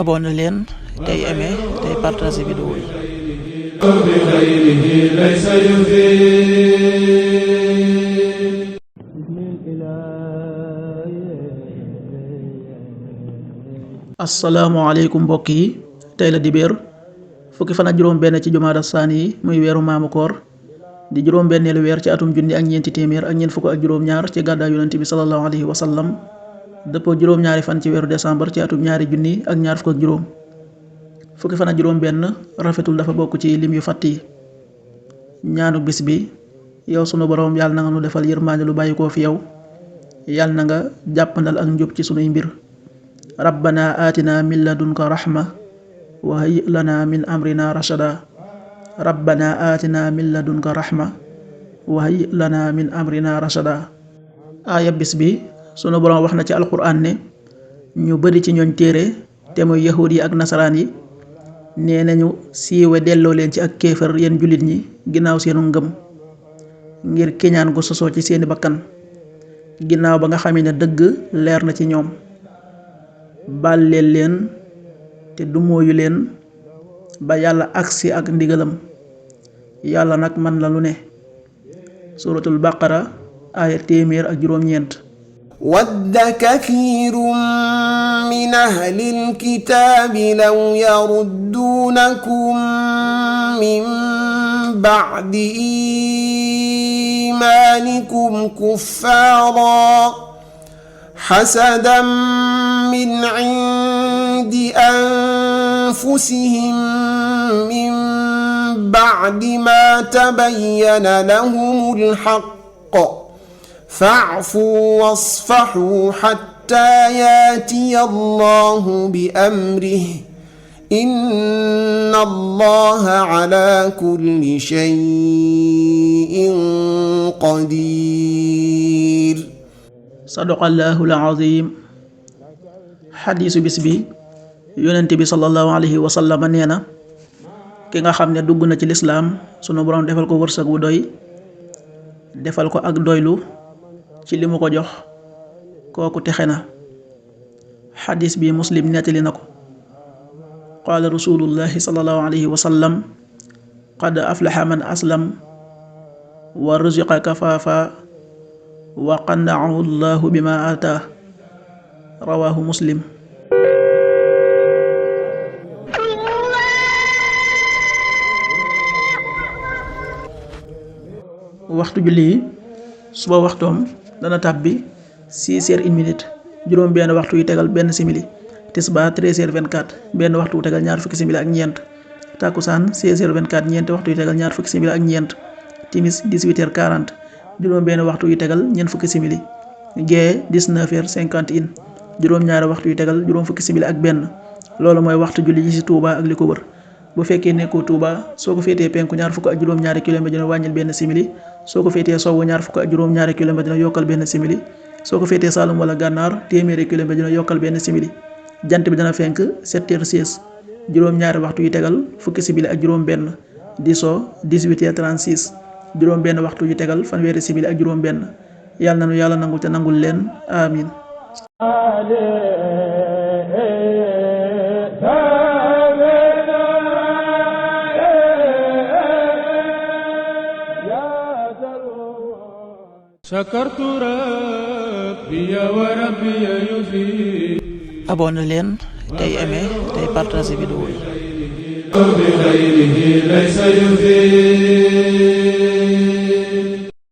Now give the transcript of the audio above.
abonné leen tey aimé tey partagé vidéo yi. asalaamaaleykum mbokk yi, tey la dibéer fukki fan ak juróom benn ci jumaada saani yi muy weeru maamu koor di juróom benneelu weer ci atum junni ak ñeenti téeméer ak ñeent fukk ak juróom ñaar ci gàddaa yonent bi sallallahu alayhi wa sallam dëppoo juróom ñaari fan ci weeru décembre ci atum ñaari junni ak ñaar fukk ak juróom. fukki fan ak juróom benn rafetul dafa bokk ci lim yu fàtt yi. ñaanu bis bi: yow sunu boroom yàlla na nga nu defal yërmaande lu bàyyi koo fi yow, yàlla na nga jàppandal ak njub ci sunuy mbir. rabbana aatina min ladunka rahma wa hayyi lana min amrina rashada. rabbana aatina min ladunka rahma wa hayyi lana min amrina rashada. aaya bis bi sunu boroom wax na ci alquran ne ñu bari ci ñooñ téere te muy yahuud yi ak nasaraan yi nee nañu siiwe delloo leen ci ak kéefër yéen jullit ñi ginnaaw seenu ngëm, ngir kiñaan gu sosoo ci seeni bakkan ginnaaw ba nga xamee ne dëgg leer na ci ñoom. baal leen te dumóoyu leen ba yàlla agsi ak ndigalam, yàlla nag man la lu ne. suratul baqara aaya 109. ود كثير من أهل الكتاب لو يردونكم من بعد إيمانكم كفارا حسدا من عند أنفسهم من بعد ما تبين لهم الحق فاعفوا واصفحوا حتى ياتي الله بأمره إن الله على كل شيء قدير. sadaqallahul azim. xadiisu bis bi yonent bi sallallahu alayhi wa sallam nee na ki nga xam ne dugg na ci lislaam sunu boroom defal ko wërsëg wu doy, defal ko ak doylu ci li mu ko jox, kooku texe na. xadiis bi muslim nettali na ko. qaala rasulullahi sallallahu alayhi wa sallam qad aflaxa man aslam wa ruziqa kafaafa wa qannaahu llahu bima ataa. rawaahu muslim. waxtu julli yi: suba waxtoom dana tàbbi 6h01, juróom benn waxtu yu tegal benn simili. tisbaar 13h24, benn waxtu yu tegal ñaar fukki simili ak ñeent. takkusaan 16h24, ñeenti waxtu yu tegal ñaar fukki simili ak ñeent. timis 18h40, juróom benn waxtu yu tegal ñeent fukki simili. gee 19h51, juróom ñaari waxtu yu tegal juróom fukki simili ak benn. loolu mooy waxtu julli yi ci Touba ak li ko wër. bu fekkee nekkoo Touba, soo ko féetee penku ñaar fukk ak juróom ñaari kilomètre dina wàññil benn simili. soo ko féetee sowwu ñaar fukk ak juróom ñaari kilomètre dina yokkal benn simili. soo ko féetee Saalum wala Gànnaar téeméeri kilomètre dina yokkal benn simili. jant bi dana fenk 7h16, juróom ñaari waxtu yu tegal fukki simili ak juróom benn. di so 18h36, juróom benn waxtu yu tegal fanweeri simili ak juróom benn. yàlla na nu yàlla nangul te nangul leen amin. abonné leen tey aimé tey partagé vidéo yi.